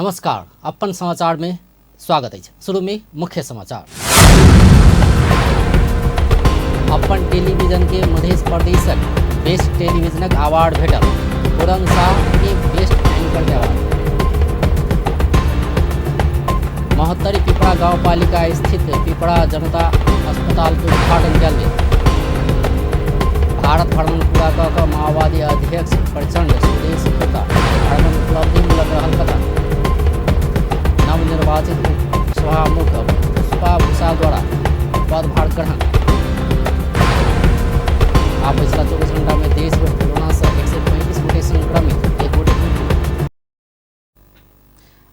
नमस्कार, अपन समाचार में स्वागत अछि। शुरू में मुख्य समाचार। अपन टेलीविजन के मध्य प्रदेशक बेस्ट टेलीविजनक अवार्ड भेटल। पूरन शाह के बेस्ट एंकर के अवार्ड। महोत्तरी पिपरा गाउँपालिका स्थित पिपरा जनता अस्पताल के उद्घाटन कयल गेल। भारत भ्रमण पूरा कऽ कऽ माओवादी अध्यक्ष प्रचण्ड स्वदेश फिर्ता, भ्रमण उपलब्धिमूलक रहल कथन। नवनिर्वाचित उपसभामुख पुष्पा भूषाल द्वारा पदभार ग्रहण। आ पछिला 24 घंटा में देश भरि कोरोना सँ 135 गोटे संक्रमित, एक गोटे मृत्यु।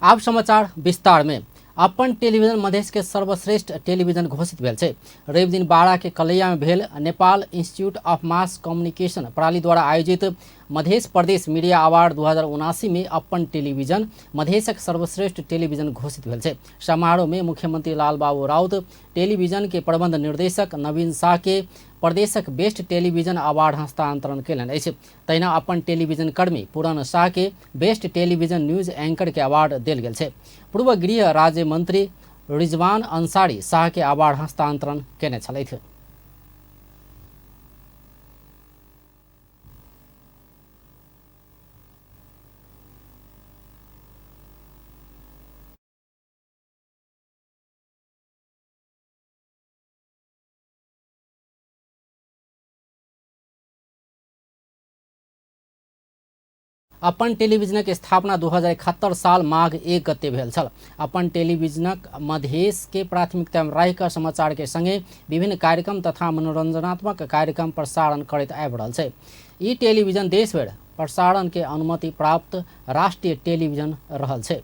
आब समाचार विस्तार में। अपन टेलीविजन मधेश के सर्वश्रेष्ठ टेलीविजन घोषित भेल छै। रवि दिन 12 के कलैया में भेल Nepal institute of mass communication प्रणाली द्वारा आयोजित मधेश प्रदेश मीडिया अवार्ड 2079 में अपन टेलीविजन मधेशक सर्वश्रेष्ठ टेलीविजन घोषित भेल छै। समारोह में मुख्यमंत्री लालबाबू राउत टेलीविजन के प्रबंध निर्देशक नवीन शाह के प्रदेशक बेस्ट टेलीविजन अवार्ड हस्तांतरण कयलनि अछि। तहिना अपन टेलीविजन कर्मी पूरन शाह के बेस्ट टेलीविजन न्यूज एंकर के अवार्ड देल गेल छै। पूर्व गृह राज्य मंत्री रिजवान अंसारी शाह के अवार्ड हस्तांतरण केने छलथि। अपन टेलीविजनक स्थापना 2071 साल माघ 1 गते भेल छल। अपन टेलीविजनक मधेश के प्राथमिकता में राखि कऽ समाचार के संगे विभिन्न कार्यक्रम तथा मनोरंजनात्मक कार्यक्रम प्रसारण करैत आबि रहल छै। ई टेलीविजन देश भरि प्रसारण के अनुमति प्राप्त राष्ट्रीय टेलीविजन रहल छै।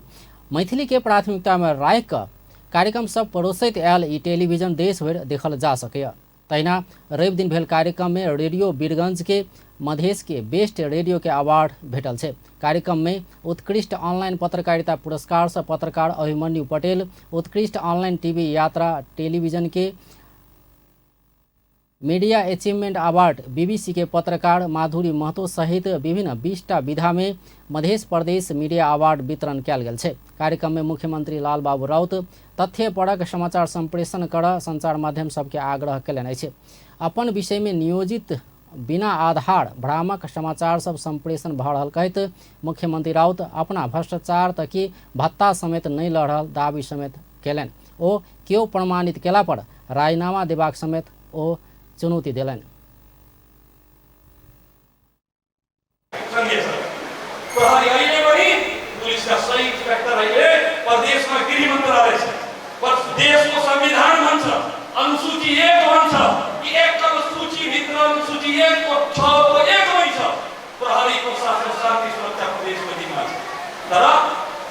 मैथिली के प्राथमिकता में राखि कऽ कार्यक्रम सब परोसैत आयल ई टेलीविजन देश भरि देखल जा सकैए। तहिना रवि दिन भेल कार्यक्रम में रेडियो वीरगंज के मधेश के बेस्ट रेडियो के अवार्ड भेटल छै। कार्यक्रम में उत्कृष्ट ऑनलाइन पत्रकारिता पुरस्कार से पत्रकार अभिमन्यु पटेल, उत्कृष्ट ऑनलाइन टीवी यात्रा टेलीविजन के मीडिया अचीवमेंट अवार्ड बीबीसी के पत्रकार माधुरी महतो सहित विभिन्न 20टा विधा में मध्य प्रदेश मीडिया अवार्ड वितरण कयल गेल छै। कार्यक्रम में मुख्यमंत्री लालबाबू राउत तथ्यपरक समाचार संप्रेषण कर संचार माध्यम सबके आग्रह कयलनि अछि। अपन विषय में नियोजित बिना आधार भ्रामक समाचार सब संप्रेषण भऽ रहल कहैत मुख्यमंत्री राउत अपना भ्रष्टाचार त की भत्ता समेत नहि लऽ रहल दावी समेत कयलनि। ओ केओ प्रमाणित केला पर राजीनामा देबाक समेत ओ चुनौती देलनि। संघीय सरकार प्रहरी अहिले पनि पुलिसका सही इन्सपेक्टरहरूले प्रदेशमा गृह मन्त्रालय छ, देशको संविधान भन्छ, अनुसूची 1 भन्छ कि एक अनुसूचीभित्र अनुसूची 1 को 6 को 1 मै छ प्रहरी प्रशासन शान्ति सुरक्षा प्रदेशको जिम्मा छ। तर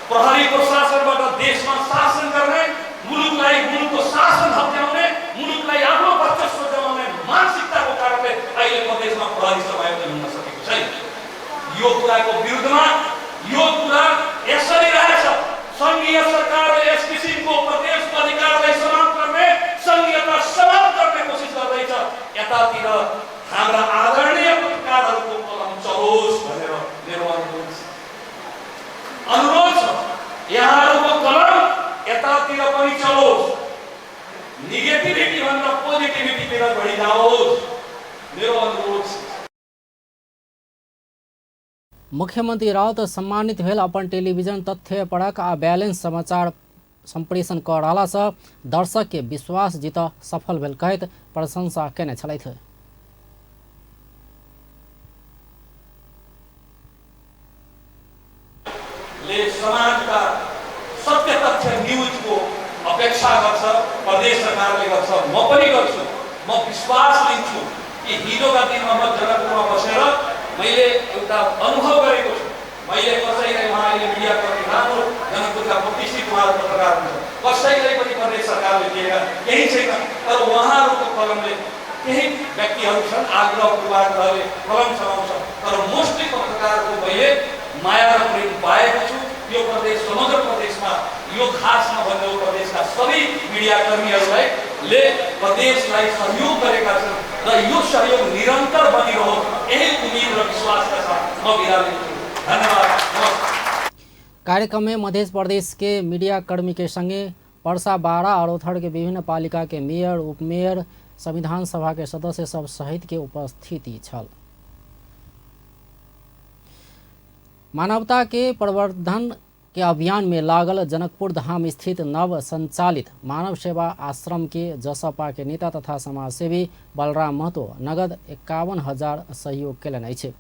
प्रहरी प्रशासनबाट देशमा शासन गर्ने, मुलुकलाई मुलुकको शासन हत्याउने, मुलुकलाई आफ्नो वर्चस्व जमाउने मानसिकताको कारणले अहिले प्रदेशमा प्रहरी समायोजन हुन सकेको छैन। यो कुराको विरुद्धमा यो कुरा यसरी रहेछ, सङ्घीय सरकारले यस किसिमको प्रदेशको अधिकारलाई समाप्त गर्ने, सङ्घीयता समाप्त गर्ने कोसिस गर्दैछ। यतातिर हाम्रा आदरणीय पत्रकारहरूको कलम चलोस् भनेर मेरो अनुरोध छ। अनुरोध छ, यहाँहरूको कलम यतातिर पनि चलोस्, नेगेटिभिटी भन्दा पोजिटिभिटीतिर बढी जाओस्, मेरो अनुरोध छ। मुख्यमंत्री राउत सम्मानित भेल अपन टेलीविजन तथ्यपरक आ बैलेंस समाचार संप्रेषण कऽ रहला सँ दर्शक के विश्वास जीतऽ सफल भेल कहैत प्रशंसा केने छलथि। ले समाजका सत्य तथ्य न्युजको अपेक्षा गर्छ, प्रदेश सरकारले गर्छ, म पनि गर्छु। म विश्वास लिन्छु कि हिजोका दिनमा म जनकपुरमा बसेर मैले एउटा अनुभव गरेको छु। मैले कसैलाई, उहाँ अहिले मिडियाप्रति राम्रो जनकपुरका प्रतिष्ठित उहाँहरू पत्रकार हुनुहुन्छ, कसैलाई पनि प्रदेश सरकारले दिएका केही छैन। तर उहाँहरूको कलमले केही व्यक्तिहरू छन् आग्रह पूर्वाग्रहले कलम चलाउँछ, तर मोस्टली पत्रकारको मैले माया र प्रेम पाएको छु। यो प्रदेश समग्र प्रदेशमा यो खास नभन्नु प्रदेशका सबै मिडियाकर्मीहरूलाई ले प्रदेशलाई सहयोग गरेका छन् र यो सहयोग निरन्तर बनिरहोस् यही उम्मिद र विश्वासका साथ म बिदा लिन्छु। धन्यवाद। नमस्कार। कार्यक्रम में मध्य प्रदेश के मीडिया कर्मी के संगे परसा, बारा और अरोथर के विभिन्न पालिका के मेयर, उपमेयर, संविधान सभा के सदस्य सब सहित के उपस्थिति छल। मानवता के प्रवर्धन के अभियान में लागल जनकपुर धाम स्थित नव संचालित मानव सेवा आश्रम के जसपा के नेता तथा समाजसेवी बलराम महतो नगद 51,000 सहयोग केलनि अछि।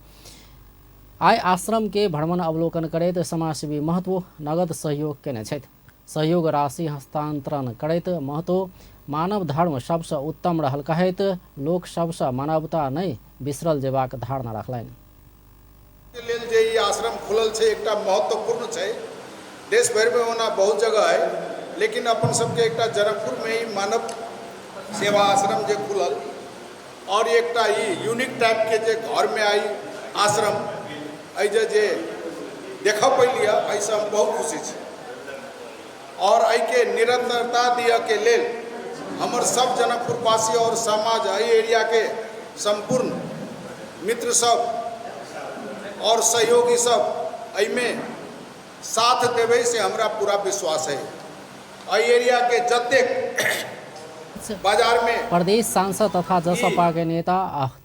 आइ आश्रम के भ्रमण अवलोकन करैत समाजसेवी महतो नगद सहयोग केने छथि। सहयोग राशि हस्तांतरण करैत महतो मानव धर्म सबसँ उत्तम रहल कहैत लोक सबसँ मानवता नहि बिसरल जेबाक धारणा रखलनि। के लेल जे ई आश्रम खुलल छै एकटा महत्वपूर्ण छै। देश भरिमे ओना बहुत जगह है, लेकिन अपन सबके एकटा जनकपुरमे ई मानव सेवा आश्रम जे खुलल और एकटा ई यूनिक टाइपके जे घरमे आई आश्रम एहि जे देखऽ पैलियै, एहिसँ हम बहुत खुशी छी और एहिके निरंतरता दियके लेल हमर सब जनकपुरवासी और समाज, एहि एरियाके सम्पूर्ण मित्र सब और सहयोगी सब एहिमे साथ देबै से हमरा पूरा विश्वास है। एहि एरियाके जतेक बाजारमे प्रदेश सांसद तथा जसपा के नेता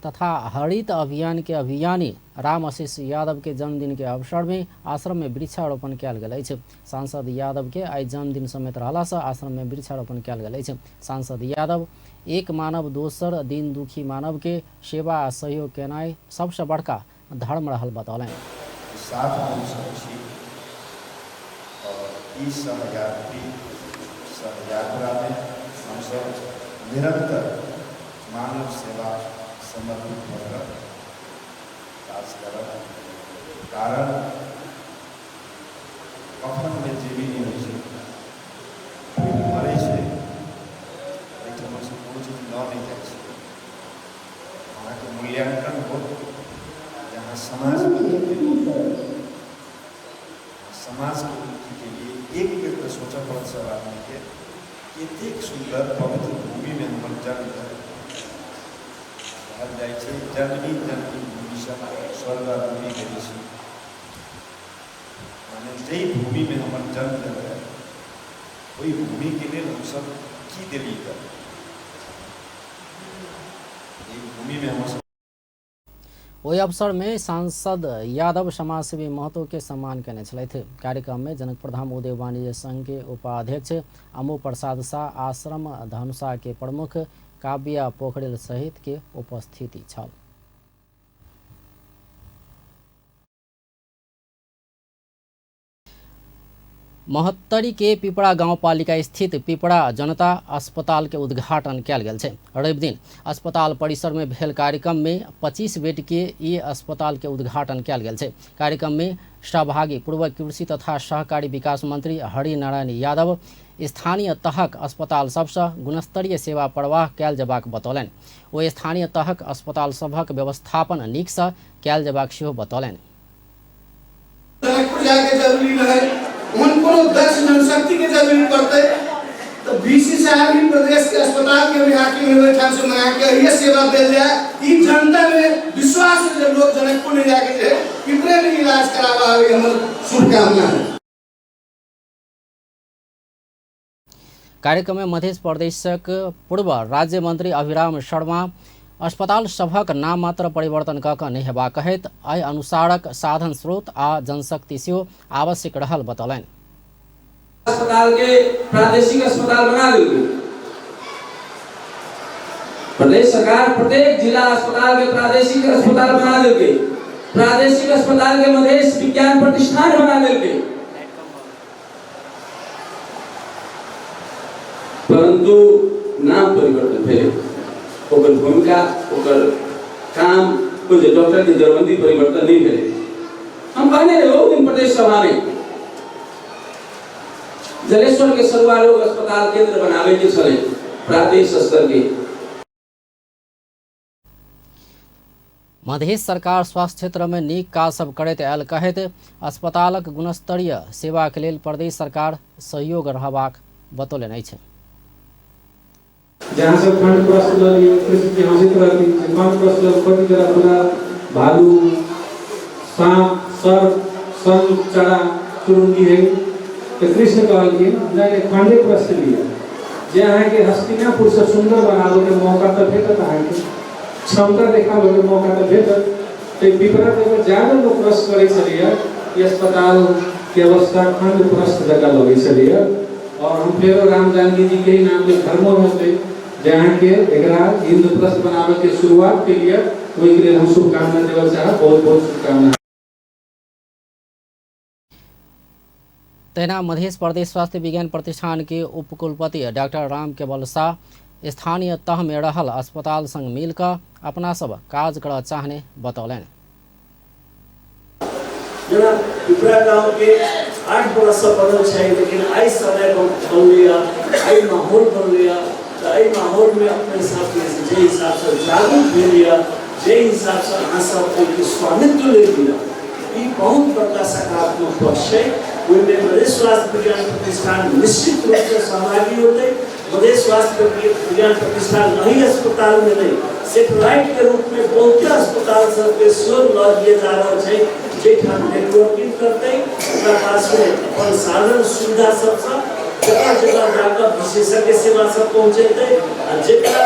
तथा हरित अभियान के अभियानी राम आशीष यादव के जन्मदिन के अवसर में आश्रम में वृक्षारोपण कयल गेल अछि। सांसद यादव के आइ जन्मदिन समेत रहला से आश्रम में वृक्षारोपण कयल गेल अछि। सांसद यादव एक मानव दोसर दिन दुखी मानव के सेवा आ सहयोग केनाइ सबसँ बड़का धर्म रहल बतौलनि। साथ हमसभ छी और ई सहयात्री सहयात्रामे हमसभ निरन्तर मानव सेवा समर्पित भऽ कऽ काज करब, कारण कफनमे जेबी नहि होइ छै, कोइ मरै छै एहिठामसँ कोनो चीज लऽ नहि जाइ छै। अहाँके मूल्याङ्कन होत जे अहाँ समाजमे की केलियै, समाजके लेल की केलियै। एक बेर तऽ सोचऽ पड़त सब आदमीके, एतेक सुन्दर पवित्र भूमिमे हमर जन्म भेल। कहल जाइ छै जननी जननी भूमि सब स्वर्गादपि गरीयसी, माने जाहि भूमिमे हमर जन्म भेल रहै ओहि भूमिके लेल हमसब की देलियै। तऽ एहि भूमिमे हमर ओहि अवसर में सांसद यादव समाजसेवी महतो के सम्मान केने छलथि। कार्यक्रम में जनकपुरधाम उद्योग वाणिज्य संघ के उपाध्यक्ष अमु प्रसाद शाह, आश्रम धनुषा के प्रमुख काव्या पोखरेल सहित के उपस्थिति छल। महोत्तरी के पिपरा गाउँपालिका स्थित पिपरा जनता अस्पताल के उद्घाटन कयल गेल छै। रवि दिन अस्पताल परिसर में भेल कार्यक्रम में 25 बेड के ई अस्पताल के उद्घाटन कयल गेल छै। कार्यक्रम में सहभागी पूर्व कृषि तथा सहकारी विकास मंत्री हरिनारायण यादव स्थानीय तहक अस्पताल सबसँ गुणस्तरीय सेवा प्रवाह कयल जेबाक बतौलनि। ओ स्थानीय तहक अस्पताल सभक व्यवस्थापन नीकसँ कयल जेबाक सेहो बतौलनि। जनकपुर जायके जरूरी रहै, ओहन कोनो दक्ष जनशक्तिके जरूरी पड़तै तऽ बीसी साहब ही प्रदेश के अस्पताल के भी हाकिम है, ओहिठाम से मंगा के ये सेवा देल जाए। ई जनता में विश्वास है जे लोग जनकपुर नहीं जाके जे पिपरे में इलाज करावा, हमर शुभकामना है। कार्यक्रम में मध्य प्रदेशक पूर्व राज्य मंत्री अभिराम शर्मा अस्पताल सभक नाम मात्र परिवर्तन कऽ कऽ नहि हेबाक कहैत एहि अनुसारक साधन स्रोत आ जनशक्ति सेहो आवश्यक रहल बतौलनि। अस्पताल के प्रादेशिक अस्पताल बना देल गेल। प्रदेश सरकार प्रत्येक जिला अस्पताल के प्रादेशिक अस्पताल बना देल गई। प्रादेशिक अस्पताल के मधेश विज्ञान प्रतिष्ठान बना देल गई, परंतु नाम परिवर्तन भेलै, ओकर भूमिका, ओकर काम, ओ जे डॉक्टर के दरबंदी परिवर्तन नहीं भेलै। हम कहने रहे बहुत दिन प्रदेश सभा में, जलेश्वर के सरुआ रोग अस्पताल केंद्र बनावे के छलै प्रादेश स्तर के। मधेश सरकार स्वास्थ्य क्षेत्रमे नीक काज सब करैत आयल कहैत अस्पतालक गुणस्तरीय सेवाक लेल प्रदेश सरकार सहयोग रहबाक बतौलनि अछि। जहाँ सब खण्ड प्रश्न लियो कृष्ण हँसैत रहथिन जे खण्ड प्रश्न कति बेला पुरा भालु, साँप, सर्प, संग चरा चुरुंगी है। तऽ कृष्ण कहलखिन नहि, खंडे प्रश्न लिअ जे अहाँके हस्तिनापुरसँ सुन्दर बनाबैके मौका तऽ भेटत, अहाँके क्षमता देखाबैके मौका तऽ भेटत। तऽ पिपरा जगह ज्यादा लोक प्रश्न करै छलैए, ई अस्पतालके अवस्था खंड प्रश्न जकाँ लगै छलैए। और हम फेरो राम जानकी जी के ही नाम के धर्मो होतै जे अहाँके एकरा इंद्रप्रस्थ बनाबैके शुरुआत के लिए, ओहिके लेल हम शुभकामना देबऽ चाहब। बहुत बहुत शुभकामना। तहिना मध्य प्रदेश स्वास्थ्य विज्ञान प्रतिष्ठान के उपकुलपति डाक्टर राम केवल शाह स्थानीय तह में रहल अस्पताल संग मिलकर अपना सब काज करऽ चाहने बतौलनि। जेना पिपरा गाँवके 8 बरससँ बनल छै, लेकिन आइ समय बनलैए, आइ माहौल बनलैए, तऽ एहि माहौलमे अपने सबके जे हिसाबसँ जागरूक भेल यऽ, जे हिसाबसँ अहाँ सब ओहिके स्वामित्व लेलियै, ई बहुत बड़का सकारात्मक पक्ष छै। ओहिमे मधेश स्वास्थ्य विज्ञान प्रतिष्ठान निश्चित रूपसँ सहभागी होतै। मधेश स्वास्थ्य विज्ञान प्रतिष्ठान एहि अस्पतालमे नहि, सेटेलाइटके रूपमे बहुते अस्पताल सबके सेहो लऽ लिए जा रहल छै, जाहिठाम नेटवर्किंग करतै, ओकरा पासमे अपन साधन सुविधा सबसँ जगह जगह जाकऽ विशेषज्ञ सेवा सब पहुँचेतै आ जेकरा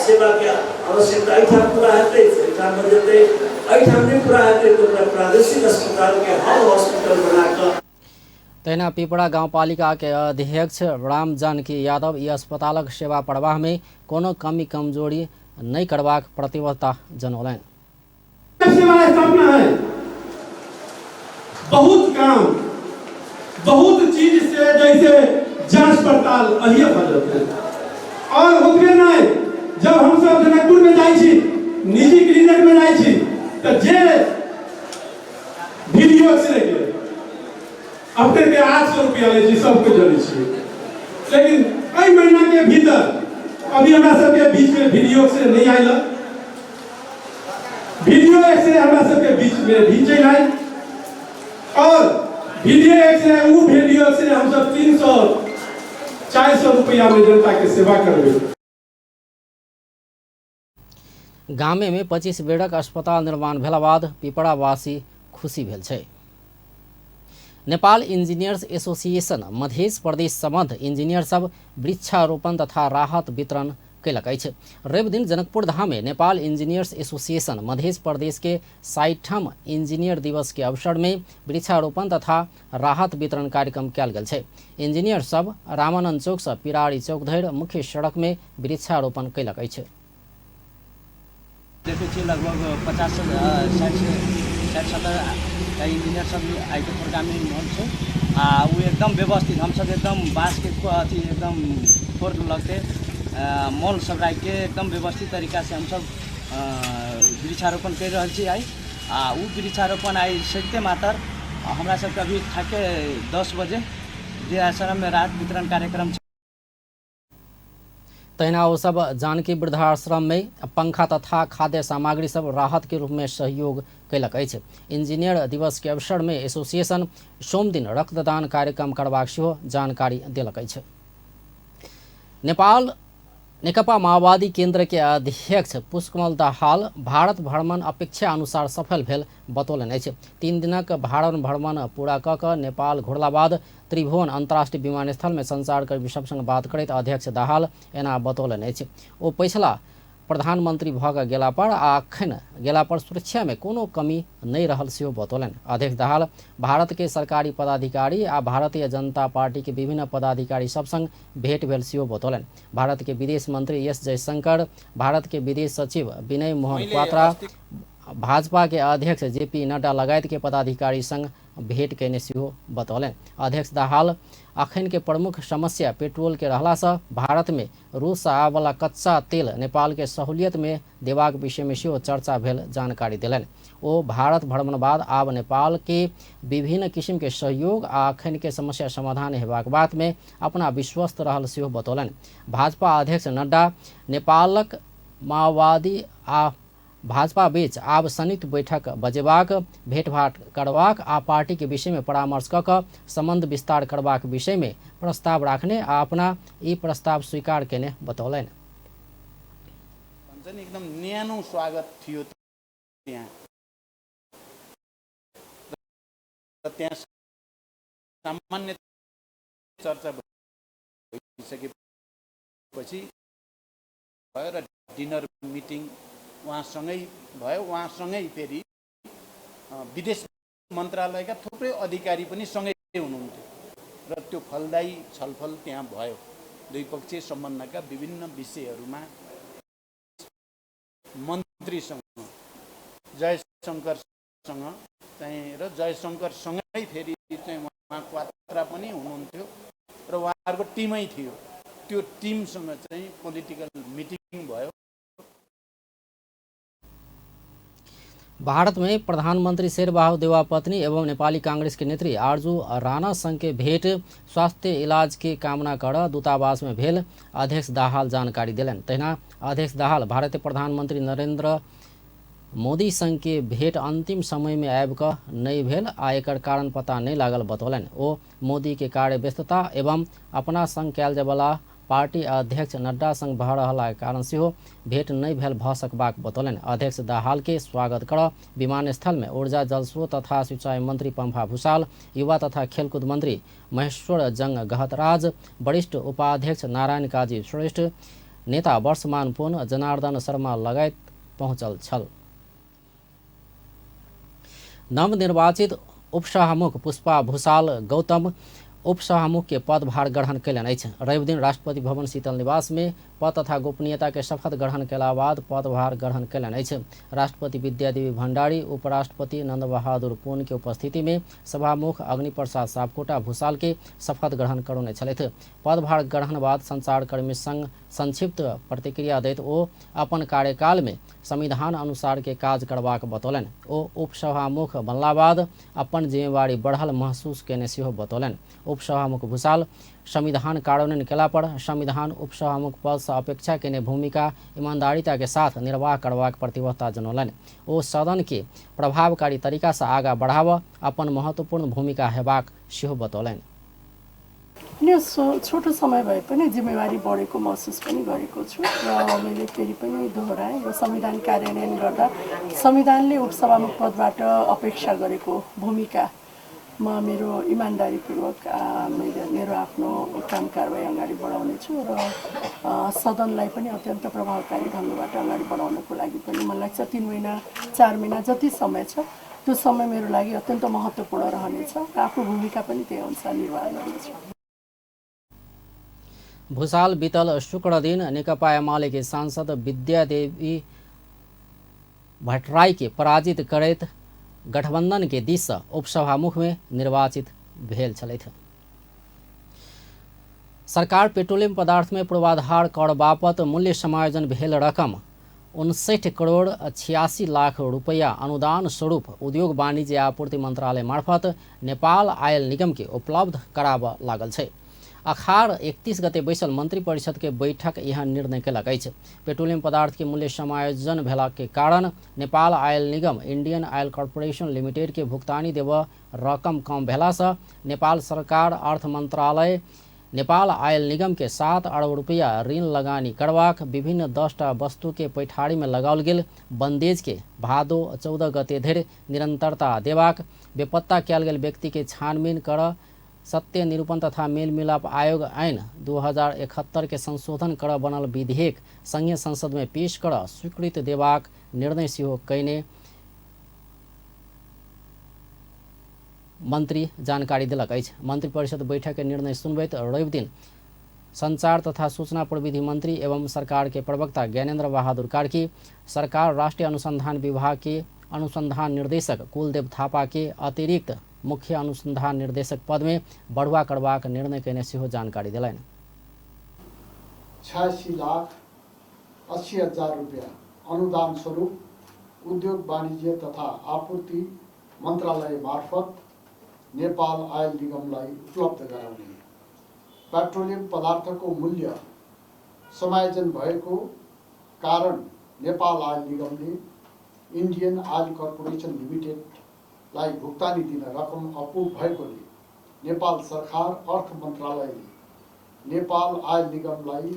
सेवाके आवश्यकता एहिठाम पूरा हेतै एहिठाम बजेतै, एहिठाम नहि पूरा हेतै तऽ ओकरा प्रादेशिक अस्पतालके हब हॉस्पिटल बनाकऽ। तहिना पिपरा गाउँपालिका के अध्यक्ष राम जानकी यादव ई अस्पतालक सेवा प्रवाह में कोनो कमी कमजोरी नहि करबाक प्रतिबद्धता जनौलनि। सेवा स्थापना है, बहुत काम बहुत चीज से जैसे जांच पड़ताल अहिए भऽ जेतै। और ओतबे नहीं, जब हम सब जनकपुर में जाइ छी, निजी क्लिनिक में जाइ छी, तऽ जे वीडियो एक्सरे के अपने के 800 रुपया लै छी, सबके जनै छियै, लेकिन एहि महीना के भीतर अभी हमरा सबके बीच में वीडियो एक्सरे नहीं आयल। वीडियो एक्सरे हमरा सबके बीच में भी चलि आयल और वीडियो एक्सरे उ वीडियो एक्सरे हम सब 300-400 रुपया में जनता के सेवा करबै। गामे में 25 बेडक अस्पताल निर्माण भेला बाद पिपरावासी खुशी भेल छै। नेपाल इंजीनियर्स एसोसिएशन मधेश प्रदेश सम्बद्ध इंजीनियर सब वृक्षारोपण तथा राहत वितरण कयलक अछि। रवि दिन जनकपुर धाम में नेपाल इंजीनियर्स एसोसिएशन मधेश प्रदेश के 60ठम इंजीनियर दिवस के अवसर में वृक्षारोपण तथा राहत वितरण कार्यक्रम कयल गेल छै। इंजीनियर सब रामानंद चौक से पिरारी चौक धरि मुख्य सड़क में वृक्षारोपण कयलक अछि। देखै छियै लगभग 50 60 70 इंजीनियर सब आइके प्रोग्राममे इन्वॉल्व छै आ ओ एकदम व्यवस्थित हमसब एकदम बाँसके अथी एकदम फोर लगते मल सब राखिके एकदम व्यवस्थित तरीकासँ हमसब वृक्षारोपण करि रहल छी आइ। आ ओ वृक्षारोपण आइ सरिते मातर हमरा सबके अभी ठके 10 बजे वृद्धाश्रममे राहत वितरण कार्यक्रम छै। तहिना ओ सब जानकी वृद्धाश्रम में पंखा तथा खाद्य सामग्री सब राहत के रूप में सहयोग कयलक अछि। इंजीनियर दिवस के अवसर में एसोसिएशन सोमदिन रक्तदान कार्यक्रम करबाक सेहो जानकारी देलक अछि। नेपाल नेकपा माओवादी केंद्र के अध्यक्ष पुष्पकमल दाहाल भारत भ्रमण अपेक्षा अनुसार सफल भेल बतौलनि अछि। 3 दिनक भारत भ्रमण पूरा कऽ कऽ नेपाल घुरला बाद त्रिभुवन अंतर्राष्ट्रीय विमानस्थल में संचारकर्मी सब संग बात करैत अध्यक्ष दाहाल एना बतौलनि अछि। ओ पछिला प्रधानमंत्री भऽ कऽ गेला पर आ अखन गेला पर सुरक्षा में कोनो कमी नहि रहल सेहो बतौलनि। अध्यक्ष दाहाल भारत के सरकारी पदाधिकारी आ भारतीय जनता पार्टी के विभिन्न पदाधिकारी सब संग भेंट भेल सेहो बतौलनि। भारत के विदेश मंत्री एस जयशंकर, भारत के विदेश सचिव विनय मोहन क्वात्रा, भाजपा के अध्यक्ष जेपी नड्डा लगायत के पदाधिकारी संग भेंट कयने सेहो बतौलनि। अध्यक्ष दाहाल अखन के प्रमुख समस्या पेट्रोल के रहला से भारत में रूस से आबयवला कच्चा तेल नेपाल के सहूलियत में देबाक विषय में सेहो चर्चा भेल जानकारी देलनि। ओ भारत भ्रमण बाद आब नेपाल के विभिन्न किसिम के सहयोग आ अखन के समस्या समाधान हेबाक बात में अपना विश्वस्त रहल सेहो बतौलनि। भाजपा अध्यक्ष नड्डा नेपालक माओवादी आ भाजपा बीच आब संयुक्त बैठक बजेबाक, भेंटघाट करबाक आ पार्टी के विषय में परामर्श कऽ कऽ संबंध विस्तार करबाक विषय में प्रस्ताव राखने आ अपना ई प्रस्ताव स्वीकार केने बतौलनि। भन्छ नि, एकदम न्यानो स्वागत थियो त्यहाँ र त्यहाँ सामान्य चर्चा भइसकेपछि भयो र डिनर मिटिङ उहाँसँगै भयो। उहाँसँगै फेरि विदेश मन्त्रालयका थुप्रै अधिकारी पनि सँगै हुनुहुन्थ्यो र त्यो फलदायी छलफल त्यहाँ भयो। द्विपक्षीय सम्बन्धका विभिन्न विषयहरूमा मन्त्रीसँग जयशङ्करसँग चाहिँ र जयशङ्करसँगै फेरि चाहिँ उहाँ क्वात्रा पनि हुनुहुन्थ्यो र उहाँहरूको टिमै थियो। त्यो टिमसँग चाहिँ पोलिटिकल मिटिङ भयो। भारत में प्रधानमंत्री शेरबहादुर देउवा पत्नी एवं नेपाली कांग्रेस के नेत्री आरजू राणा संग के भेट स्वास्थ्य इलाज के कामना कर दूतावास में भेल अध्यक्ष दाहाल जानकारी देलनि। तहिना अध्यक्ष दाहाल भारतीय प्रधानमंत्री नरेंद्र मोदी संग के भेट अंतिम समय में आबि कऽ नहि भेल आ एकर कारण पता नहि लागल बतौलनि। ओ मोदी के कार्य व्यस्तता एवं अपना संग कयल जायवला पार्टी अध्यक्ष नड्डा संग भऽ रहलाक कारण सेहो भेट नहि भेल भऽ सकबाक बतौलनि। अध्यक्ष दाहाल के स्वागत कर विमानस्थल में ऊर्जा जलस्रोत तथा सिंचाई मंत्री पंफा भूषाल, युवा तथा खेलकूद मंत्री महेश्वर जंग गहतराज, वरिष्ठ उपाध्यक्ष नारायण काजी श्रेष्ठ, नेता वर्षमान पुन, जनार्दन शर्मा लगायत पहुँचल छल। नवनिर्वाचित उपसभामुख पुष्पा भूषाल गौतम उपसभामुख के पदभार ग्रहण कयलनि अछि। रविदिन राष्ट्रपति भवन शीतल निवास में पद तथा गोपनीयता के शपथ ग्रहण कयला बाद पदभार ग्रहण कयलनि अछि। राष्ट्रपति विद्यादेवी भंडारी, उपराष्ट्रपति नंद बहादुर पुन के उपस्थिति में सभामुख अग्निप्रसाद सापकोटा भूषाल के शपथ ग्रहण करौने छलथि। पदभार ग्रहण बाद संचारकर्मी संग संक्षिप्त प्रतिक्रिया दैत ओ अपन कार्यकाल में संविधान अनुसार के काज करबाक बतौलनि। ओ उपसभामुख बनला बाद अपन जिम्मेवारी बढ़ल महसूस केने सेहो बतौलनि। उपसभामुख भूषाल संविधान कार्यान्वयन केला पर संविधान उपसभामुख पद से अपेक्षा केने भूमिका ईमानदारिता के साथ निर्वाह करबाक प्रतिबद्धता जनौलनि। ओ सदन के प्रभावकारी तरीका से आगा बढ़ाव अपन महत्वपूर्ण भूमिका हेबाक सेहो बतौलनि। छोटो समय भए पनि जिम्मेवारी बढेको महसुस पनि गरेको छु र मैले फेरि पनि दोहोऱ्याएँ, यो संविधान कार्यान्वयन गर्दा संविधानले उपसभामुख पदबाट अपेक्षा गरेको भूमिका म मेरो इमान्दारीपूर्वक मैले मेरो आफ्नो काम कारबाही अगाडि बढाउनेछु र सदनलाई पनि अत्यन्त प्रभावकारी ढङ्गबाट अगाडि बढाउनको लागि पनि मलाई लाग्छ 3 महिना 4 महिना जति समय छ त्यो समय मेरो लागि अत्यन्त महत्त्वपूर्ण रहनेछ र आफ्नो भूमिका पनि त्यही अनुसार निर्वाह गर्नेछु। भूषाल बीतल शुक्र दिन नेकपा एमाले के सांसद विद्यादेवी भट्टराई के पराजित करैत गठबंधन के दिस से उपसभामुख में निर्वाचित भेल छलथि। सरकार पेट्रोलियम पदार्थ में पूर्वाधार कर बापत मूल्य समायोजन भेल रकम 59 करोड़ 86 लाख रुपैया अनुदान स्वरूप उद्योग वाणिज्य आपूर्ति मंत्रालय मार्फत नेपाल आयल निगम के उपलब्ध कराबऽ लागल छै। अखार 31 गते बैसल मंत्री परिषद के बैठक यह निर्णय केलक अछि। पेट्रोलियम पदार्थ के मूल्य समायोजन भेला के कारण नेपाल आयल निगम इंडियन आयल कॉर्पोरेशन लिमिटेड के भुगतानी देव रकम कम भेला से नेपाल सरकार अर्थ मंत्रालय नेपाल आयल निगम के 7 अरब रुपैया ऋण लगानी करबाक विभिन्न 10टा वस्तु के पैठारी में लगाओल गेल बंदेज के भादो 14 गते धरि निरंतरता देबाक, बेपत्ता कयल गेल व्यक्ति के छानबीन कर सत्य निरूपण तथा मेलमिलाप आयोग ऐन 2071 के संशोधन कर बनल विधेयक संघीय संसद में पेश कर स्वीकृत देबाक निर्णय सेहो कयने मंत्री जानकारी देलक अछि। मंत्रिपरिषद बैठक के निर्णय सुनबैत रविदिन संचार तथा सूचना प्रविधि मंत्री एवं सरकार के प्रवक्ता ज्ञानेन्द्र बहादुर कार्की सरकार राष्ट्रीय अनुसंधान विभाग के अनुसंधान निर्देशक कुलदेव थापा के अतिरिक्त मुख्य अनुसंधान निर्देशक पद में बढ़ुआ करबाक निर्णय केने सेहो जानकारी देलनि। 86,80,000 रुपया अनुदान स्वरूप उद्योग वाणिज्य तथा आपूर्ति मन्त्रालय मार्फत नेपाल आयल निगमलाई उपलब्ध गराउने, पेट्रोलियम पदार्थको मूल्य समायोजन भएको कारण नेपाल आयल निगमले इन्डियन आयल कर्पोरेसन लिमिटेडलाई भुक्तानी दिन रकम अपुग भएकोले नेपाल सरकार अर्थ मन्त्रालयले नेपाल आयल निगमलाई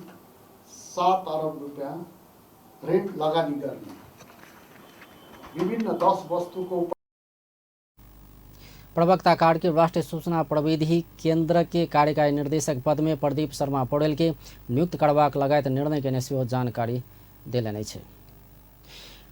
7 अरब रुपियाँ ऋण लगानी गर्ने, विभिन्न 10 वस्तुको। प्रवक्ता कार्की राष्ट्रिय सूचना प्रविधि केन्द्र के कार्यकारी निर्देशक पद में प्रदीप शर्मा पौडेल के नियुक्त करबाक लगायत निर्णय केने सेहो जानकारी देलनि अछि।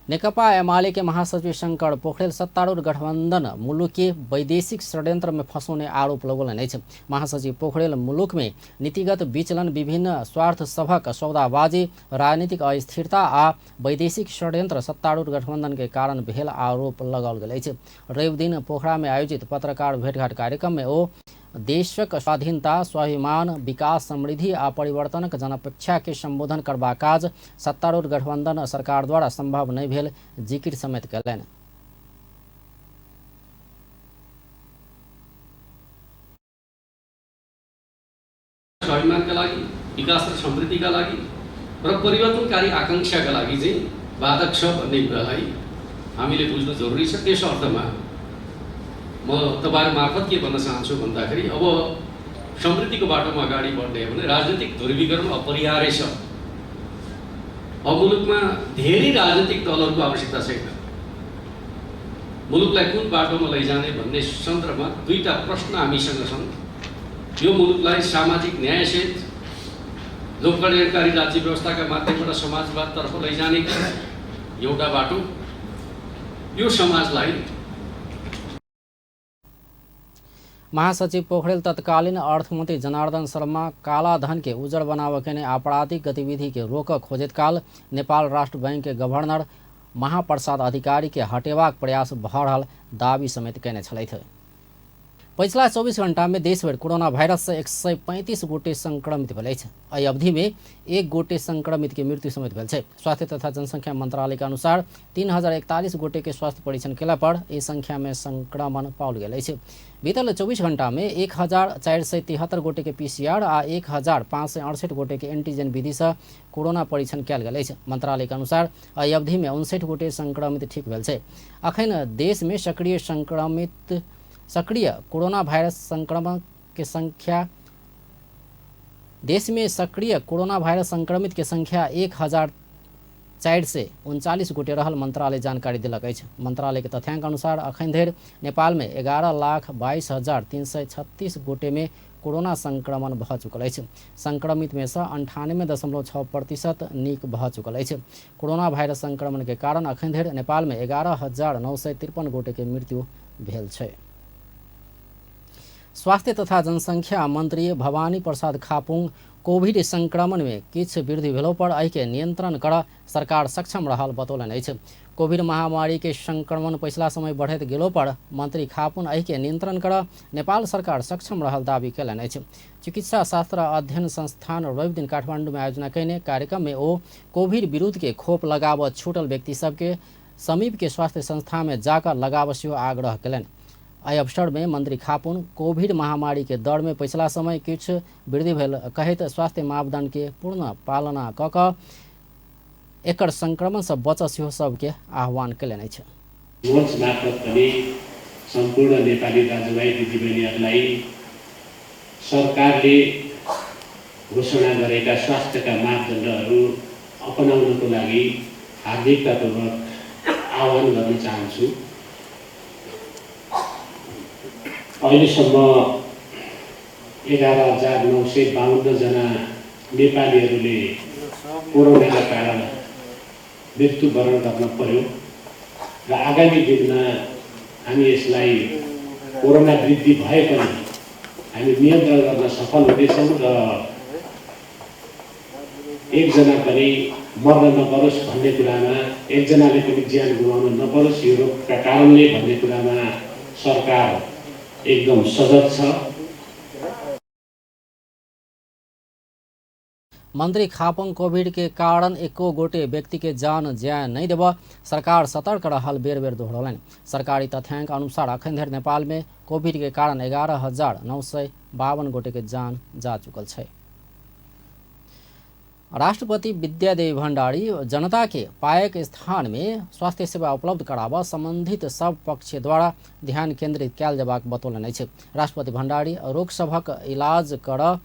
नेकपा एमाले के महासचिव शंकर पोखरेल सत्तारूढ़ गठबंधन मुलुक के वैदेशिक षड्यंत्र में फंसौने आरोप लगौलनि अछि। महासचिव पोखरेल मुलुक में नीतिगत विचलन, विभिन्न स्वार्थ सभक सौदाबाजी, राजनीतिक अस्थिरता आ वैदेशिक षड्यंत्र सत्तारूढ़ गठबंधन के कारण भेल आरोप लगाओल गेल अछि। रवि दिन पोखरा में आयोजित पत्रकार भेटघाट कार्यक्रम में ओ देशक स्वाधीनता, स्वाभिमान, विकास, समृद्धि आ परिवर्तनक जनअपेक्षा के संबोधन करबाक काज सत्तारूढ़ गठबंधन सरकार द्वारा संभव नहि भेल जिकिर समेत कयलनि। स्वाभिमानका लागि, विकास र समृद्धिका लागि र परिवर्तनकारी आकांक्षाका लागि चाहिँ बाधक छ भन्ने कुरालाई हामीले बुझ्नु जरुरी छ। त्यस अर्थमा म तपाईहरु मार्फत के भन्न चाहन्छु भन्दाखेरि अब समृद्धिको बाटोमा अगाडि बढ्ने हो भने राजनीतिक ध्रुवीकरण अपरिहार्य छ। अब मुलुकमा धेरै राजनीतिक दलहरूको आवश्यकता छैन। मुलुकलाई कुन बाटोमा लैजाने भन्ने सन्दर्भमा दुईटा प्रश्न हामीसँग छन्। यो मुलुकलाई सामाजिक न्यायसहित लोककल्याणकारी राज्य व्यवस्थाका माध्यमबाट समाजवादतर्फ लैजाने एउटा बाटो, यो समाजलाई। महासचिव पोखरेल तत्कालीन अर्थमंत्री जनार्दन शर्मा काला धन के उजर बनावे के आपराधिक गतिविधि के रोक खोजत काल नेपाल राष्ट्र बैंक के गवर्नर महाप्रसाद अधिकारी के हटेबाक प्रयास भऽ रहल दावी समेत कयने छलथि। पछिला 24 घंटा में देशभरि कोरोना वायरस से 135 गोटे संक्रमित भेल अछि। एहि अवधि में 1 गोटे संक्रमित के मृत्यु समेत भेल छै। स्वास्थ्य तथा जनसंख्या मंत्रालय के अनुसार 3041 गोटे के स्वास्थ्य परीक्षण केला पर एहि संख्या में संक्रमण पाओल गेल अछि। बीतल 24 घंटा में 1473 गोटे के पीसीआर आ 1568 गोटे के एंटीजन विधि से कोरोना परीक्षण कयल गेल अछि। मंत्रालय के अनुसार एहि अवधि में 59 गोटे संक्रमित ठीक भेल छै। अखन देश में सक्रिय कोरोना वायरस संक्रमण के संख्या देश में सक्रिय कोरोना वायरस संक्रमित के संख्या 1439 गोटे रहल मंत्रालय जानकारी देलक अछि। मंत्रालय के तथ्यांक अनुसार अखन धरि नेपाल में 11,22,336 गोटे में कोरोना संक्रमण भऽ चुकल अछि। संक्रमित में से 98.6% नीक भऽ चुकल अछि। कोरोना वायरस संक्रमण के कारण अखन धरि नेपाल में 11,953 गोटे के मृत्यु भेल छै। स्वास्थ्य तथा जनसंख्या मंत्री भवानी प्रसाद खापुङ कोविड संक्रमण में किछु वृद्धि भेलो पर एहिके नियंत्रण कर सरकार सक्षम रहल बतौलनि अछि। कोविड महामारी के संक्रमण पछिला समय बढ़ैत गेलो पर मंत्री खापुन एहिके नियंत्रण कर नेपाल सरकार सक्षम रहल दावी कयलनि अछि। चिकित्सा शास्त्र अध्ययन संस्थान रवि दिन काठमांडू में आयोजना कयने कार्यक्रम में ओ कोविड विरुद्ध के खोप लगाव छूटल व्यक्ति सबके समीप के स्वास्थ्य संस्था में जाकर लगाव सेहो आग्रह कयलनि। एहि अवसर में मंत्री खापुन कोविड महामारी के दर में पछिला समय किछु वृद्धि भेल कहैत स्वास्थ्य मापदंड के पूर्ण पालना कऽ कऽ एकर संक्रमण से बचऽ सेहो सबके आह्वान कयलनि अछि। मंच मार्फत पनि सम्पूर्ण नेपाली दाजुभाइ दिदीबहिनीहरूलाई सरकारले घोषणा गरेका स्वास्थ्यका मापदण्डहरू अपनाउनको लागि हार्दिकतापूर्वक आह्वान गर्न चाहन्छु। अहिलेसम्म 11,952 जना नेपालीहरूले कोरोनाका कारण मृत्युवरण गर्न पर्यो र आगामी दिनमा हामी यसलाई कोरोना वृद्धि भए पनि हामी नियन्त्रण गर्न सफल हुनेछौँ र एकजना पनि मर्न नपरोस् भन्ने कुरामा, एकजनाले पनि ज्यान गुमाउन नपरोस् यो रोगका कारणले भन्ने कुरामा सरकार एकदम सजग छ। मंत्री खापङ कोविड के कारण एको गोटे व्यक्ति के जान ज्यान नहीं देब सरकार सतर्क रहल बेर बेर दोहरौलनि। सरकारी तथ्यांक अनुसार अखन धरि नेपाल में कोविड के कारण 11,952 गोटे के जान जा चुकल छै। राष्ट्रपति विद्यादेवी भण्डारी जनता के पायक स्थान में स्वास्थ्य सेवा उपलब्ध कराबऽ संबंधित सब पक्ष द्वारा ध्यान केंद्रित कयल जेबाक बतौलनि अछि। राष्ट्रपति भण्डारी रोग सभक इलाज कर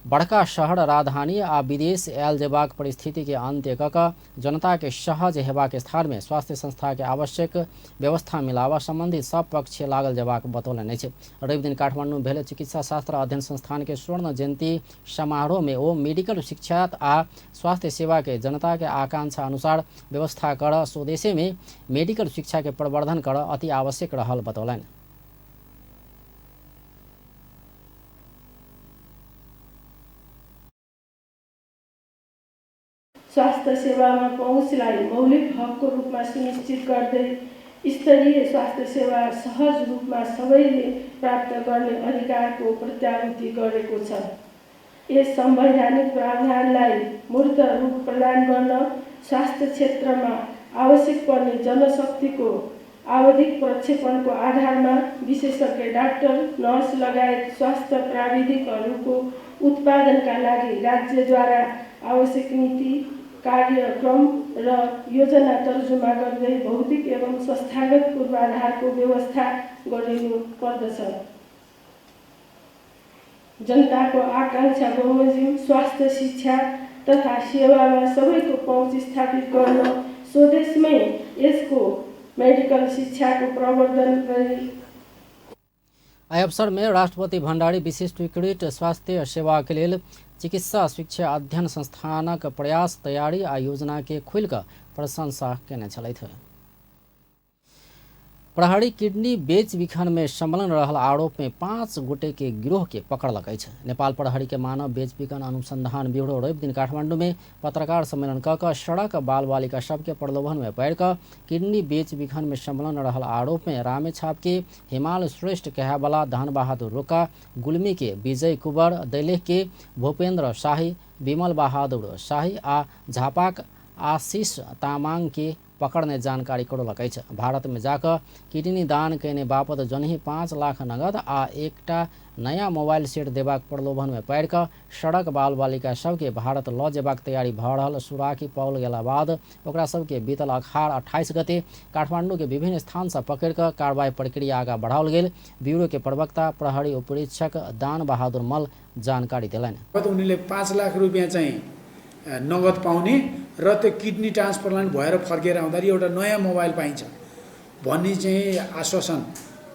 बड़का शहर राजधानी आ विदेश आयल जेबाक परिस्थिति के अंत्य क कऽ जनता के सहज हेबाक स्थान में स्वास्थ्य संस्था के आवश्यक व्यवस्था मिलावा संबंधित सब पक्ष लागल जेबाक बतौलनि अछि। रवि दिन काठमांडू में भेल चिकित्सा शास्त्र अध्ययन संस्थान के स्वर्ण जयंती समारोह में ओ मेडिकल शिक्षा आ स्वास्थ्य सेवा के जनता के आकांक्षा अनुसार व्यवस्था कर स्वदेशे में मेडिकल शिक्षा के प्रवर्धन कर अति आवश्यक रहल बतौलनि। स्वास्थ्य सेवामा पहुँचलाई मौलिक हकको रूपमा सुनिश्चित गर्दै स्तरीय स्वास्थ्य सेवा सहज रूपमा सबैले प्राप्त गर्ने अधिकारको प्रत्याभूति गरेको छ। यस संवैधानिक प्रावधानलाई मूर्त रूप प्रदान गर्न स्वास्थ्य क्षेत्रमा आवश्यक पर्ने जनशक्तिको आवधिक प्रक्षेपणको आधारमा विशेषज्ञ डाक्टर, नर्स लगायत स्वास्थ्य प्राविधिकहरूको उत्पादनका लागि राज्यद्वारा आवश्यक नीति, कार्यक्रम र योजना तर्जुमा गर्दै भौतिक एवं संस्थागत पूर्वाधारको व्यवस्था गरिनु पर्दछ। जनताको आकांक्षा बमोजिम स्वास्थ्य, शिक्षा तथा सेवामा सबैको पहुँच स्थापित गर्न स्वदेशमै यसको मेडिकल शिक्षाको प्रवर्धन गरी एहि अवसर में राष्ट्रपति भण्डारी विशिष्टीकृत स्वास्थ्य सेवा के लेल चिकित्सा शिक्षा अध्ययन संस्थानक प्रयास, तैयारी आ योजना के खुलि कऽ प्रशंसा केने छलथि। प्रहरी किडनी बेच बिखन में संलग्न रहल आरोप में 5 गोटे के गिरोह के पकड़लक अछि। नेपाल प्रहरी के मानव बेच बिखन अनुसंधान ब्यूरो रवि दिन काठमांडू में पत्रकार सम्मेलन क कऽ सड़क बाल बालिका सबके प्रलोभन में पड़ि कऽ किडनी बेच बिखन में संलग्न रहल आरोप में रामेछाप के हिमाल श्रेष्ठ कहेवाला धन बहादुर रोका, गुल्मी के विजय कुंवर, दैलेख के भूपेन्द्र शाही, विमल बहादुर शाही आ झापाक आशीष तामाङ के पकड़ने जानकारी करौलक अछि। भारत में जाकऽ किडनी दान कयने बापत जनही 5 लाख नगद आ एकटा नया मोबाइल सेट देबाक प्रलोभन में पड़ि कऽ सड़क बाल बालिका सबके भारत लऽ जेबाक तैयारी भऽ रहल सुराकी पाओल गेला बाद ओकरा सबके बीतल अखाड़ 28 गते काठमांडू के विभिन्न स्थान से पकड़ि कऽ कार्रवाई प्रक्रिया आगाँ बढ़ाओल गेल। ब्यूरो के प्रवक्ता प्रहरी उपरीक्षक दान बहादुर मल्ल जानकारी देलनि। उनीले 5 लाख रुपियाँ चाहिँ नगद पाउने र त्यो किडनी ट्रान्सप्लान्ट भएर फर्केर आउँदाखेरि एउटा नयाँ मोबाइल पाइन्छ भन्ने चाहिँ आश्वासन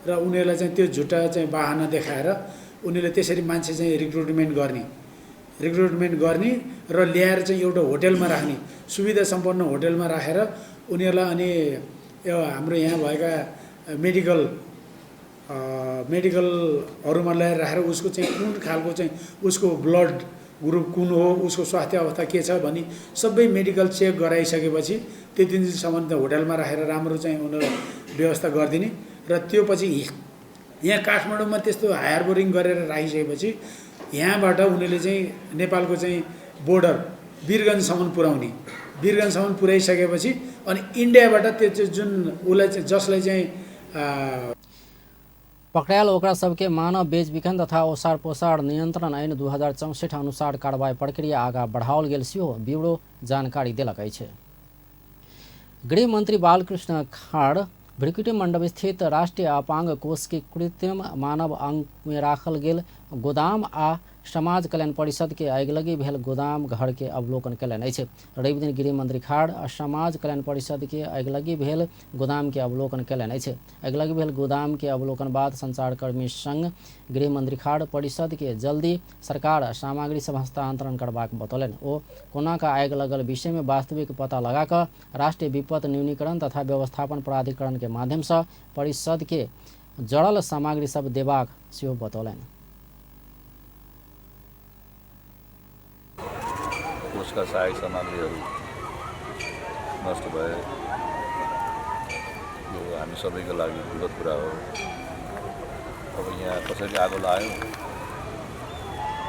र उनीहरूलाई चाहिँ त्यो झुटा चाहिँ बहाना देखाएर उनीहरूले त्यसरी मान्छे चाहिँ रिक्रुटमेन्ट गर्ने र ल्याएर चाहिँ एउटा होटेलमा राख्ने, सुविधा सम्पन्न होटेलमा राखेर उनीहरूलाई अनि यो हाम्रो यहाँ भएका मेडिकलहरूमा ल्याएर राखेर उसको चाहिँ कुन खालको चाहिँ उसको ब्लड ग्रुप कुन हो, उसको स्वास्थ्य अवस्था के छ भनी सबै मेडिकल चेक गराइसकेपछि त्यो 3 दिनसम्म त होटलमा राखेर राम्रो चाहिँ उनीहरू व्यवस्था गरिदिने र त्यो पछि यहाँ काठमाडौँमा त्यस्तो हायर बोरिङ गरेर राखिसकेपछि यहाँबाट उनीहरूले चाहिँ नेपालको चाहिँ बोर्डर वीरगन्जसम्म पुर्याउने, वीरगन्जसम्म पुर्याइसकेपछि अनि इन्डियाबाट त्यो चाहिँ जुन उसलाई चाहिँ जसलाई चाहिँ पकड़ायल ओकरा सबके मानव बेच बिखन तथा ओसार पोसार नियंत्रण ऐन 2064 अनुसार कार्रवाई प्रक्रिया आगाँ बढ़ाओल गेल सेहो ब्यूरो जानकारी देलक अछि। गृहमंत्री बालकृष्ण खाड़ भ्रिकुटी मंडप स्थित राष्ट्रीय अपांग कोष के कृत्रिम मानव अंग में राखल गेल गोदाम आ समाज कल्याण परिषद के अगिलगी भेल गोदाम घर के अवलोकन कयलनि अछि। रवि दिन गृहमंत्री खाड़ समाज कल्याण परिषद के अगिलगी भेल गोदाम के अवलोकन कयलनि अछि। अगिलगी भेल गोदाम के अवलोकन बाद संचारकर्मी संग गृहमंत्री खाड़ परिषद के जल्दी सरकार सामग्री सब हस्तांतरण करबाक बतौलनि। ओ कोना का आगि लगल विषय में वास्तविक पता लगाकऽ राष्ट्रीय विपत्ति न्यूनीकरण तथा व्यवस्थापन प्राधिकरण के माध्यम से परिषद के जड़ल सामग्री सब देबाक सेहो बतौलनि। कोषका सहायक सामग्रीहरू नष्ट भए यो हामी सबैको लागि दुःखद कुरा हो। अब यहाँ कसरी आगो लाग्यो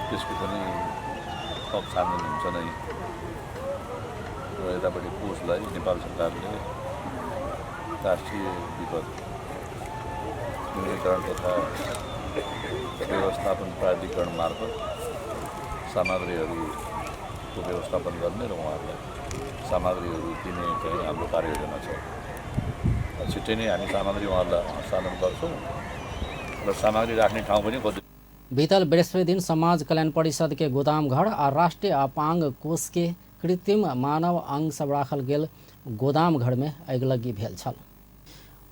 त्यसको पनि थप छानबिन हुन्छ नै र यतापट्टि कोषलाई नेपाल सरकारले राष्ट्रिय विपद न्यूनीकरण तथा व्यवस्थापन प्राधिकरण मार्फत सामग्रीहरूको व्यवस्थापन गर्ने र उहाँहरूलाई सामग्रीहरू दिने चाहिँ हाम्रो कार्ययोजना छ। छिट्टै नै हामी सामग्री उहाँहरूलाई हस्तान्तरण गर्छौँ र सामग्री राख्ने ठाउँ पनि खोज्दै बीतल बृहस्पति दिन समाज कल्याण परिषद के गोदाम घर आ राष्ट्रीय अपांग कोष के कृत्रिम मानव अंग सब राखल गेल गोदाम घर में अगिलग्गी भेल छल।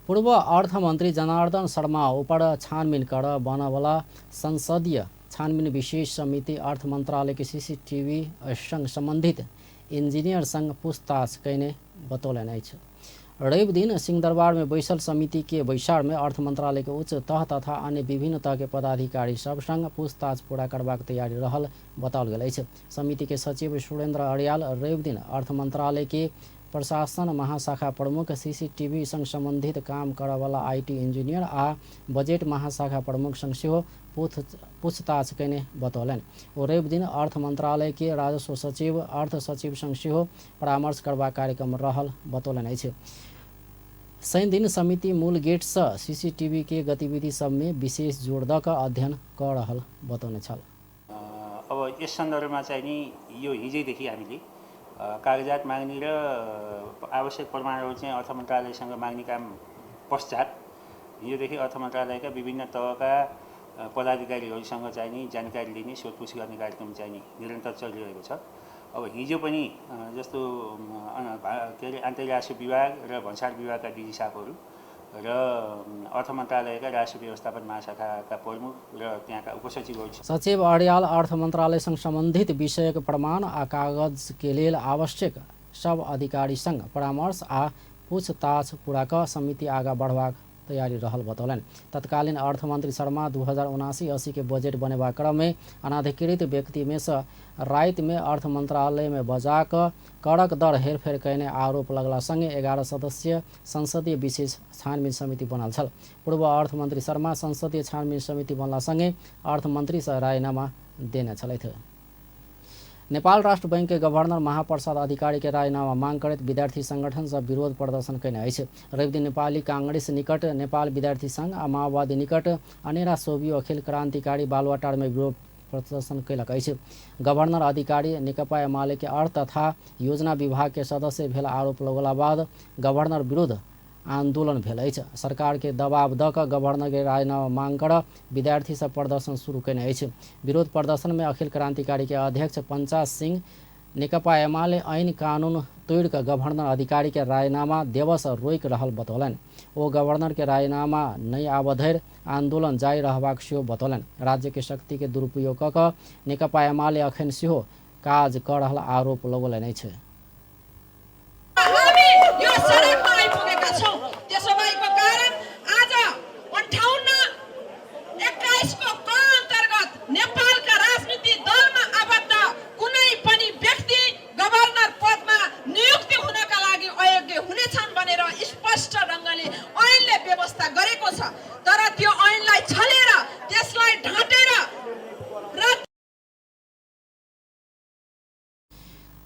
पूर्व अर्थमंत्री जनार्दन शर्मा ऊपर छानबीन कर बनवला संसदीय छानबीन विशेष समिति अर्थ मंत्रालय के सीसीटीवी संग संबंधित इंजीनियर संग पूछताछ कयने बतौलनि अछि। रवि दिन सिंहदरबार में बैसल समिति के बैसार में अर्थ मंत्रालय के उच्च तह तथा अन्य विभिन्न तह के पदाधिकारी सब संग पूछताछ पूरा करबाक तैयारी रहल बताओल गेल अछि। समिति के सचिव सुरेंद्र अर्याल रवि दिन अर्थ मंत्रालय के प्रशासन महाशाखा प्रमुख, सीसीटीवी संग संबंधित काम करऽवला IT engineer आ बजट महाशाखा प्रमुख संग सेहो पूछताछ कयने बतौलनि। ओ रवि दिन अर्थ मंत्रालय के राजस्व सचिव, अर्थ सचिव संग सेहो परामर्श करबाक कार्यक्रम रहल बतौलनि अछि। शनि दिन समिति मूल गेट सँ सीसीटीवी के गतिविधि सब में विशेष जोर दऽ कऽ अध्ययन कऽ रहल बतौने छल। अब यस सन्दर्भमा चाहिँ नि यो हिजैदेखि हामीले कागजात माग्ने र आवश्यक प्रमाणहरू चाहिँ अर्थ मन्त्रालयसँग माग्ने काम पश्चात हिजोदेखि अर्थ मन्त्रालयका विभिन्न तहका पदाधिकारीहरूसँग चाहिँ नि जानकारी लिने, सोधपुछ गर्ने कार्यक्रम चाहिँ नि निरन्तर चलिरहेको छ। अब हिजो पनि जस्तो के अरे आन्तरिक विभाग र भन्सार विभागका डिजी साहबहरू र अर्थ मन्त्रालयका राजस्व व्यवस्थापन महाशाखाका प्रमुख र त्यहाँका उपसचिवहरू। सचिव अर्याल अर्थ मन्त्रालयसँग सम्बन्धित विषयक प्रमाण आ कागज के लेल आवश्यक सब अधिकारी संग परामर्श आ पूछताछ पूरा कऽ समिति आगा बढ़बाक तैयारी रहल बतौलनि। तत्कालीन अर्थमंत्री शर्मा 2079-80 के बजट बनेबाक क्रम में अनाधिकृत व्यक्ति में से राति में अर्थ मंत्रालय में बजा कऽ करक दर हेरफेर कयने आरोप लगला संगे 11 सदस्यीय संसदीय विशेष छानबीन समिति बनल छल। पूर्व अर्थमंत्री शर्मा संसदीय छानबीन समिति बनला संगे अर्थमंत्री से राजीनामा देने छलथि। नेपाल राष्ट्र बैंक के गवर्नर महाप्रसाद अधिकारी के राजीनामा मांग करैत विद्यार्थी संगठन सब विरोध प्रदर्शन कयने अछि। रविदिन नेपाली कांग्रेस निकट नेपाल विद्यार्थी संघ आ माओवादी निकट अनेरा सोभियो अखिल क्रांतिकारी बालुवाटार में विरोध प्रदर्शन कयलक अछि। गवर्नर अधिकारी नेकपा एमाले के अर्थ तथा योजना विभाग के सदस्य भेल आरोप लगौला बाद गवर्नर विरुद्ध आंदोलन भेल अछि। सरकार के दबाव दऽ कऽ गवर्नर के राजीनामा मांग कर विद्यार्थी सब प्रदर्शन शुरू कयने अछि। विरोध प्रदर्शन में अखिल क्रांतिकारी के अध्यक्ष पंचा सिंह नेकपा एमाले ऐन कानून तोड़ि कऽ गवर्नर अधिकारी के राजीनामा देबऽसँ रोकि रहल बतौलनि। ओ गवर्नर के राजीनामा नहि आबऽ धरि आंदोलन जारी रहबाक सेहो बतौलनि। राज्य के शक्ति के दुरुपयोग कऽ कऽ नेकपा एमाले अखन सेहो काज कऽ रहल आरोप लगौलनि अछि।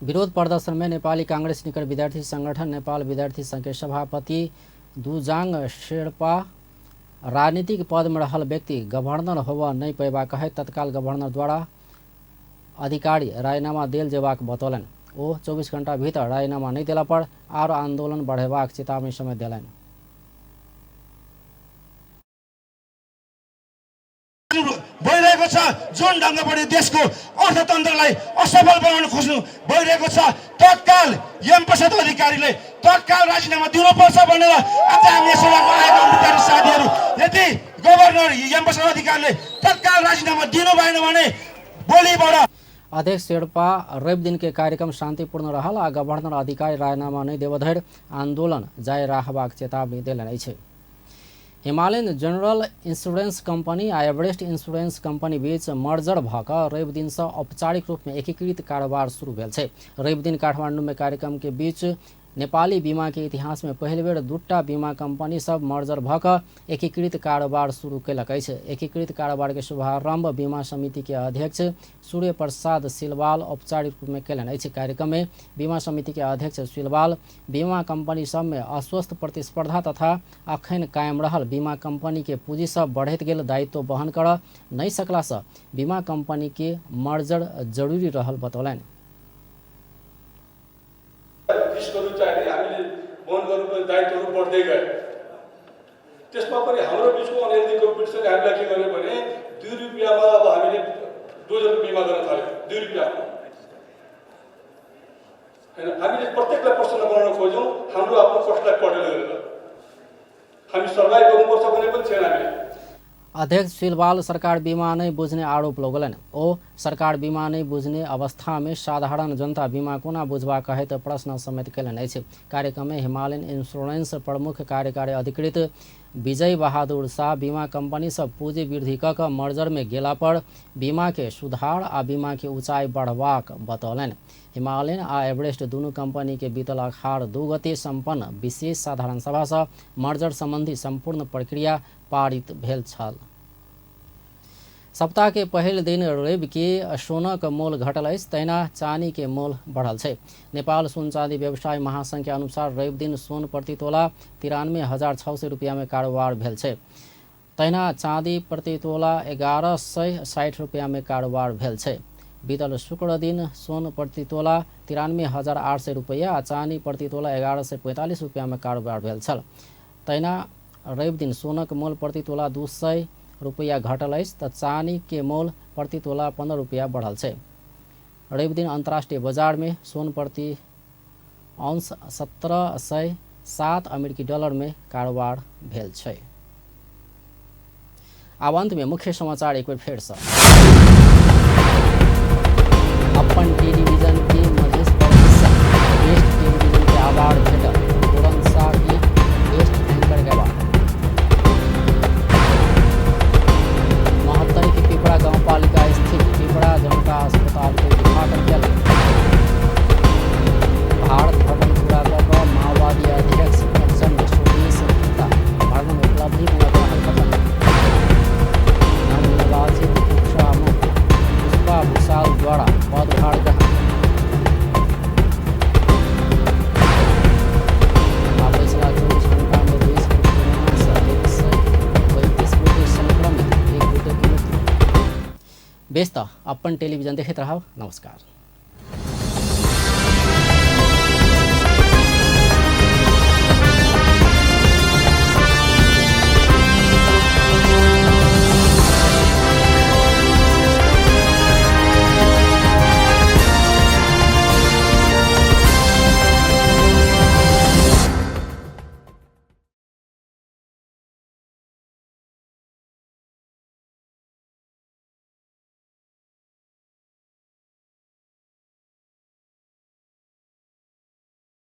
विरोध प्रदर्शन में नेपाली कांग्रेस निकट विद्यार्थी संगठन नेपाल विद्यार्थी संघ के सभापति दुजाङ शेर्पा राजनीतिक पद में रहल व्यक्ति गवर्नर होबऽ नहि पेबा कहैत तत्काल गवर्नर द्वारा अधिकारी राजीनामा देल जेबाक बतौलनि। ओ 24 घंटा भीतर राजीनामा नहि देला पर आर आंदोलन बढ़ेबाक चेतावनी समेत देलनि। भइरहेको छ जुन ढङ्गबाट देशको अर्थतन्त्रलाई असफल बनाउन खोज्नु भइरहेको छ, तत्काल यमप्रसाद अधिकारीले तत्काल राजीनामा दिनुपर्छ भनेर आज हामी यसोमा आएका विद्यार्थी साथीहरू यदि गभर्नर यमप्रसाद अधिकारीले तत्काल राजीनामा दिनु भएन भने भोलिबाट। अध्यक्ष शेर्पा रवि दिन के कार्यक्रम शांतिपूर्ण रहल आ गवर्नर अधिकारी राजीनामा नहि देबऽ धरि आंदोलन जारी राखबाक चेतावनी देलनि अछि। हिमालयन जनरल इंश्योरेंस कंपनी आ एवरेस्ट इंश्योरेंस कंपनी बीच मर्जर भऽ कऽ रवि दिनसँ औपचारिक रूपमे एकीकृत कारोबार शुरू भेल छै। रवि दिन काठमांडू में कार्यक्रम के बीच नेपाली बीमा के इतिहास में पहिल बेर दूटा बीमा कंपनी सब मर्जर भऽ कऽ एकीकृत कारोबार शुरू कयलक अछि। एकीकृत कारोबार के शुभारंभ बीमा समिति के अध्यक्ष सूर्य प्रसाद सिलवाल औपचारिक रूप में कयलनि अछि। कार्यक्रम में बीमा समिति के अध्यक्ष सिलवाल बीमा कंपनी सब में अस्वस्थ प्रतिस्पर्धा तथा अखन कायम रहल बीमा कंपनी के पूंजी सब बढ़ैत गेल दायित्व वहन करऽ नहि सकलासँ बीमा कंपनी के मर्जर जरूरी रहल बतौलनि। रिस्कहरू चाहिँ हामीले वहन गर्नुपर्ने दायित्वहरू बढ्दै गए। त्यसमा पनि हाम्रो बिचको अनहेल्दी कम्पिटिसनले हामीलाई के गर्यो भने 2 रुपियाँमा अब हामीले डोजरको बिमा गर्न थाल्यौँ, 2 रुपियाँमा हैन। हामीले प्रत्येकलाई प्रसन्न बनाउन खोज्यौँ, हाम्रो आफ्नो कष्टलाई पटेलो गरेर हामी सर्भाइभ गर्नुपर्छ भन्ने पनि छैन। हामीले अध्यक्ष सिलवाल सरकार बीमा नहीं बुझने आरोप लगौलनि। ओ सरकार बीमा नहीं बुझने अवस्था में साधारण जनता बीमा कोना बुझबा कहैत प्रश्न समेत कयलनि अछि। कार्यक्रम में हिमालयन इंश्योरेंस प्रमुख कार्यकारी अधिकृत विजय बहादुर शाह बीमा कंपनी सब पूंजी वृद्धि क कऽ मर्जर में गेला पर बीमा के सुधार आ बीमा के ऊंचाई बढ़बाक बतौलनि। हिमालयन आ एवरेस्ट दुनू कंपनी के बीतल अखाड़ 2 गते संपन्न विशेष साधारण सभा सँ मर्जर संबंधी संपूर्ण प्रक्रिया पारित भेल छल। सप्ताह के पहिल दिन रवि के सोनाक मोल घटल अछि, तहिना चानी के मोल बढ़ल छै। नेपाल सोन चाँदी व्यवसाय महासंघ के अनुसार रवि दिन सोन प्रति तोला 93,600 रुपया में कारोबार भेल छै, तहिना चाँदी प्रति तोला 1,160 रुपया में कारोबार भेल छै। बीतल शुक्र दिन सोन प्रति तोला 93,800 रुपया आ चानी प्रति तोला 1,145 रुपया में कारोबार भेल छल। तहिना रवि दिन सोनक मोल प्रति तोला 200 रुपया घटल अछि त चानी के मोल प्रति तोला 15 रुपया बढ़ल छै। रवि दिन अंतर्राष्ट्रीय बाजार में सोन प्रति औंस 1,707 अमेरिकी डॉलर में कारोबार भेल छै। आब अंत में मुख्य समाचार एक बेर फेर से। अपन टेलीविजन के मधेश प्रदेश बेस्ट टेलीविजन के अवार्ड भेटल, पूरन शाह के बेस्ट एंकर के अवार्ड। महोत्तरी के पिपरा गाउँपालिका स्थित पिपरा जनता अस्पताल के उद्घाटन कयल गेल। भारत भ्रमण पूरा कऽ कऽ माओवादी अध्यक्ष प्रचण्ड स्वदेश फिर्ता भ्रमण उपलब्धिमूलक रहल कथन। नवनिर्वाचित उपसभामुख पुष्पा भूषाल द्वारा पदभार ग्रहण। आ पछिला 24 घंटा में देश में कोरोना सँ 135 गोटे संक्रमित, 1 गोटे के मृत्यु। बेस त अपन टेलीविजन देखैत रहब। नमस्कार।